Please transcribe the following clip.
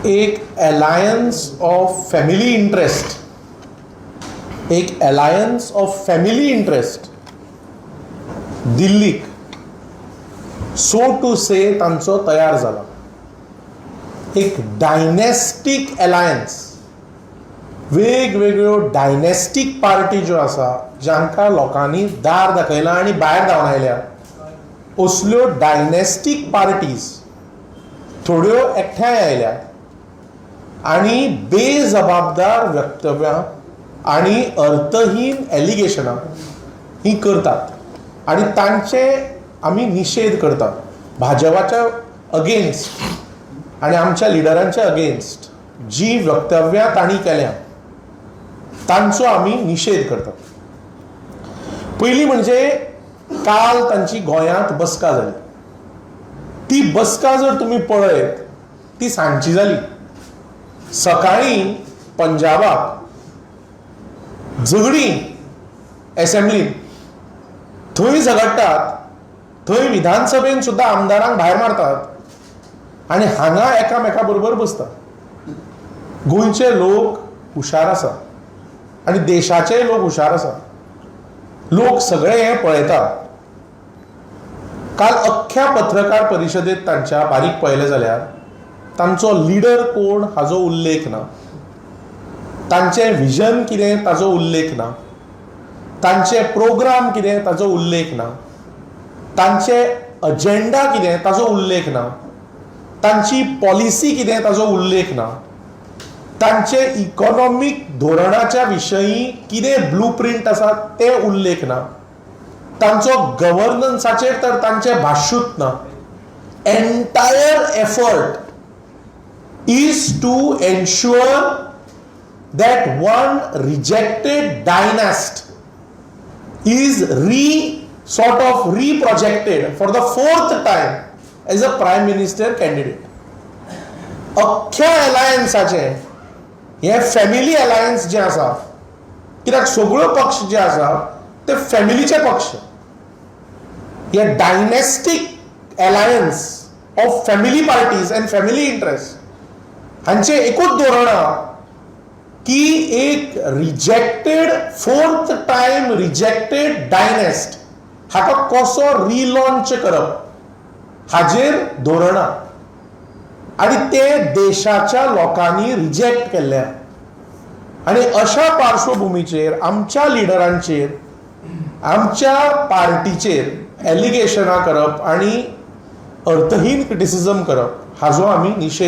एक alliance of family interest, एक alliance of family interest दिल्लीक, सो टू से, तांचो तयार जाला. एक डायनेस्टीक एलायन्स, वेगवेगळ्यो डायनेस्टीक पार्टी ज्यो आसा, जांकां लोकांनी दार दाखयलां आनी भायर धांवडायल्या, असल्यो डायनेस्टीक पार्टीज थोड्यो एकठांय आयल्या आनी बेजबाबदार वक्तव्यां आनी अर्थहीन एलिगेशनां ही करतात आनी तांचे आमी निशेध करतात. भाजपाच्या अगेन्स्ट आनी आमच्या लिडरांच्या अगेन्स्ट जी वक्तव्यां तांणी केल्या, तांचो आमी निशेध करतात. पयलीं म्हणजे काल तांची गोंयांत बसका जाली. ती बसका जर तुमी पळयत, ती सांजची जाली. सकाळीं पंजाबाक झगडीं एसेंब्लीन, थंय झगडटात, थंय विधानसभेन सुद्दां आमदारांक भायर मारतात आनी हांगा एकामेका बरोबर बसतात. गोंयचे लोक हुशार आसा आनी देशाचेय लोक हुशार आसा. लोक सगळे हें पळयतात. काल अख्ख्या पत्रकार परिशदेत तांच्या बारीक पळयलें जाल्यार तांचो लिडर कोण हाजो उल्लेख ना, तांचें विजन कितें ताजो उल्लेख ना, तांचे प्रोग्राम कितें ताजो उल्लेख ना, तांचे अजेंडा कितें ताजो उल्लेख ना, तांची पॉलिसी कितें ताजो उल्लेख ना, तांचे इकॉनॉमीक धोरणाच्या विशयी कितें ब्लू प्रिंट आसा ते उल्लेख ना, तांचो गव्हर्नन्साचेर तर तांचें भाश्यूच ना. Entire effort is to ensure that one rejected dynast is sort of reprojected for the fourth time as a prime minister candidate. अख्ख्या अलायन्साचें हें फॅमिली अलायन्स जें आसा, कित्याक सगळ्यो पक्ष जे आसा ते फॅमिलीचे पक्ष, हे dynastic alliance of family parties and family interest हांचें एकूच धोरण आहा की एक rejected, fourth time rejected dynast हाका कसो रिलॉन्च करप हाजेर धोरणां आनी ते देशाच्या लोकांनी रिजेक्ट केल्ले. आनी अशा पार्श्वभुमीचेर आमच्या लिडरांचेर, आमच्या पार्टीचेर एलिगेशनां करप आनी अर्थहीन क्रिटिसिजम करप हाजो आमी निशेध